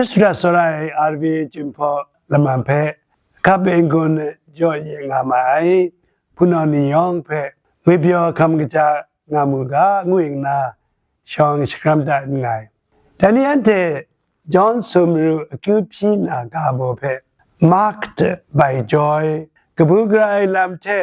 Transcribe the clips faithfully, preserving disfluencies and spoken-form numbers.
Sura sara ai R V Jinghpaw Laman hpe hkap n-gun jaw ye nga ma ai hpunau ni yawng hpe ngwi pyaw hkam kaja nga mu ga, ngu nna shawng shakram dat nngai. Dai ni anhte John sumru akyu hpyi na ga baw hpe, Marked by Joy, kabu gara ai lam hte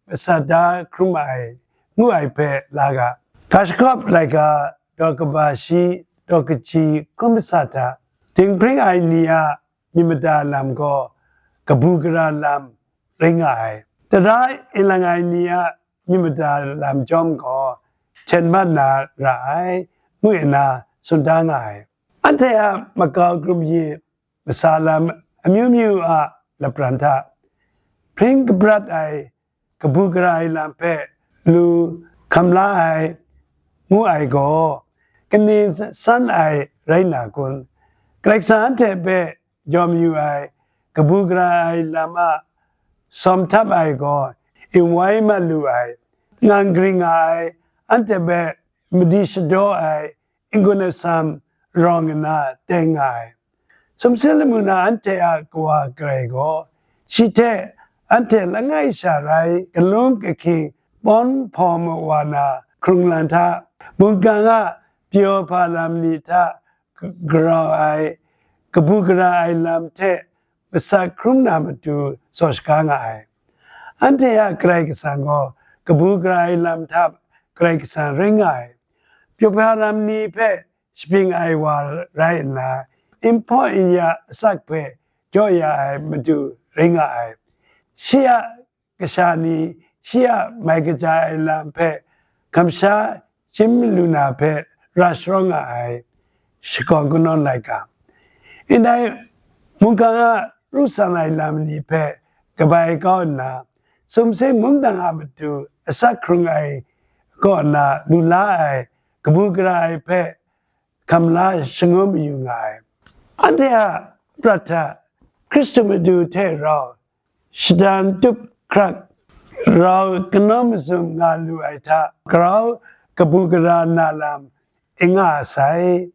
masat da hkrum ai, ngu ai hpe la ga. Ga shakawp laika, daw kaba shi, daw kaji hkun masat hta, dinghpring ai ni a myit mada lam gaw kabu gara lam rai nga ai. Tara inlang ai ni a myit mada lam chyawm gaw hten mat na ra ai, ngu nna tsun da nga ai. Anhte a makau krum yi masa lam amyu myu a lapran hta, hpring kabrat ai kabu gara ai lam hpe lu hkam la ai, ngu ai gaw, kaning san ai rai na kun? Karai Kasang anhte hpe jaw mayu ai kabu gara ai lam a sawm htap ai gaw, n wai mat lu ai, ngang gring nga ai, anhte hpe madi shadaw ai n-gun atsam rawng nna teng nga ai. Sumsing lamu na anhte a Kawa Karai gaw, shi hte anhte langai sha rai galung kahkying pawn hpawm wa na hkrung lan hta, mungkan a pyaw hpa lam ni hta grau ai, kabu gara ai lam hte masat hkrum na matu tsaw shaga nga ai. Anhte a Karai Kasang gaw kabu gara ai lam hta Karai Kasang rai nga ai. Pyaw hpa lam ni hpe shapying ai wa rai nna, n hpaw n ya asak hpe jaw ya ai matu rai nga ai. Shi a kasha ni shi a mai kaja ai lam hpe kamsha chyim lu na hpe ra sharawng nga ai shakawn kanawn laika. Ndai mungkan a ru san ai lam ni hpe kabai kau nna, sumsing mungdan a matu asak hkrung ai kaw na lu la ai kabu gara ai hpe hkam la shangun mayu nga ai. Anhte a prat hta Hkristu Madu hte rau shadan tup hkrak, rau kanawn mazum nga lu ai hta, grau kabu gara na lam n nga sai.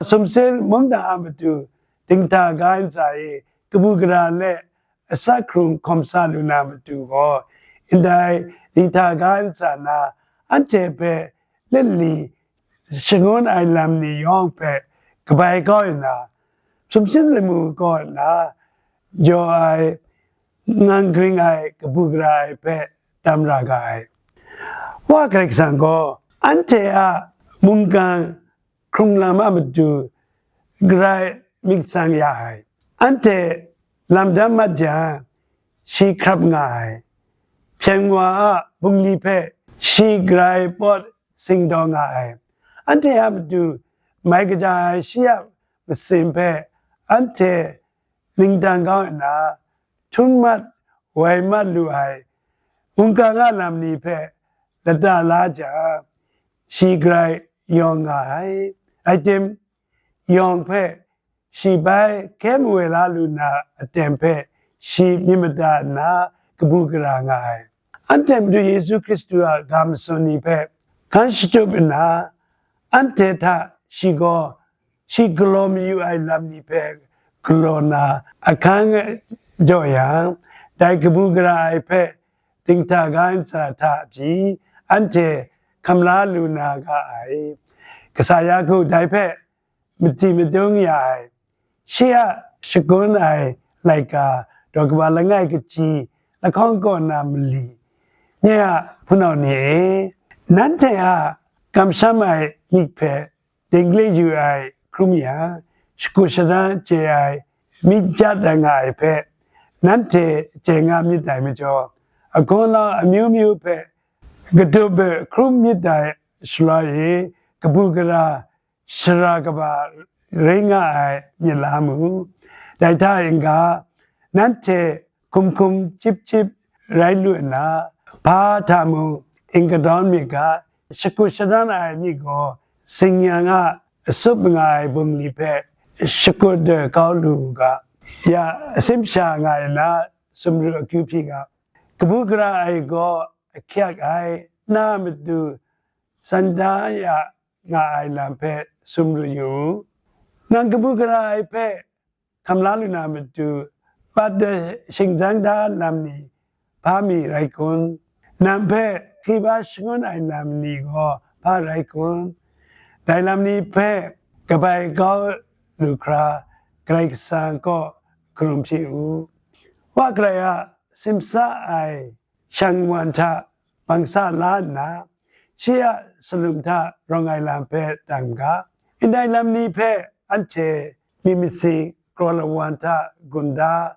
Sumsing mungdan a matu dinghta ga ntsa e kabu gara le asak hkrung hkawm sa lu na matu gaw, ndai dinghta ga ntsa na anhte hpe let li shangun ai lam ni yawng hpe kabai kau nna, sumsing lamu kaw nna jaw ai, ngang gring ai kabu gara ai hpe tam ra ga ai. Wa Karai Kasang gaw anhte a mungkan hkrung lam a matu garai myit tsang ya ai. Anhte lam dam mat jang, shi hkrap nga ai. Hpyen wa a bungli hpe shi garai pawt singdaw nga ai. Anhte a matu mai kaja ai shi a masin hpe anhte ningdang kau nna, htum mat, wai mat lu ai mungkan a lam ni hpe lata la jang, shi garai yawng nga ai. Rai tim, yawng hpe shi bai hkye mawe la lu na aten hpe shi myit mada nna kabu gara nga ai. Anhte Madu Yesu Hkristu a ga matsun ni hpe hkan shatup nna, anhte hta shi gaw shi galaw mayu ai lam ni hpe galaw na ahkang jaw yang, dai kabu gara ai hpe dinghta ga ntsa hta pyi anhte hkam la lu na ga ai. Kasa Yaku dai hpe madi madung ya ai. Shi a shagun ai laika daw kaba langai kaji lahkawng kaw na mali, nye a hpunau ni e, nanhte a kamsham ai myit hpe dinglik yu ai hkrum yang, shakut shadan chye ai myit jat ai nga ai hpe, nanhte chye nga myit dai majaw, a gawng lau amyu myu hpe kadup hkrum myit dai shaloi e, kabu gara shara kaba rai nga ai myit la mu. Dai hta n-ga, nanhte hkum hkum chyip chyip rai lu nna, hpa hta mung n kadawn myit ga, shakut shadan ai myit gaw, tsin-yang a asup nga ai bungli hpe shakut de kau lu u ga, ya asim sha nga ai na sumru akyu hpyi ga, kabu gara ai gaw ahkyak ai, na matu san da ya nga ai lam hpe sumru yu u. Nang kabu gara ai hpe hkam la lu na matu, pat da shingzang da lam ni hpa mi rai kun? Nang hpe hkriba shangun ai lam ni gaw hpa rai kun? Dai lam ni hpe kabai kau lu hkra Karai Kasang kaw hkarum hpyi u. Wa Karai a simsa ai shang wan hta bang sa la nna, shi a salum hta rawng ai lam hpe tam ga. Ndai lam ni hpe anhte myit masin kraw lawan hta gun da,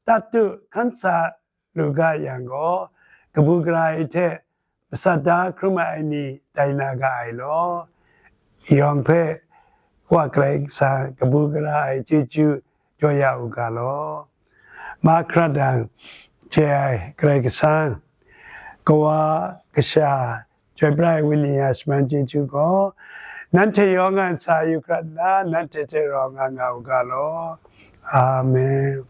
tatu hkan sa lu ga yang gaw, kabu gara ai hte masat da hkrum ai ni tai na ga ai law, yawng hpe Wa Karai Kasang kabu gara ai chyeju jaw ya u ga law. Mahkra dang, chye ai Karai Kasang, Kawa, Kasha, Chyoi Pra ai Wenyi a shaman chyeju gaw, nanhte yawng a ntsa yu hkrat nna, nanhte hte rau nga nga u ga law. Amen.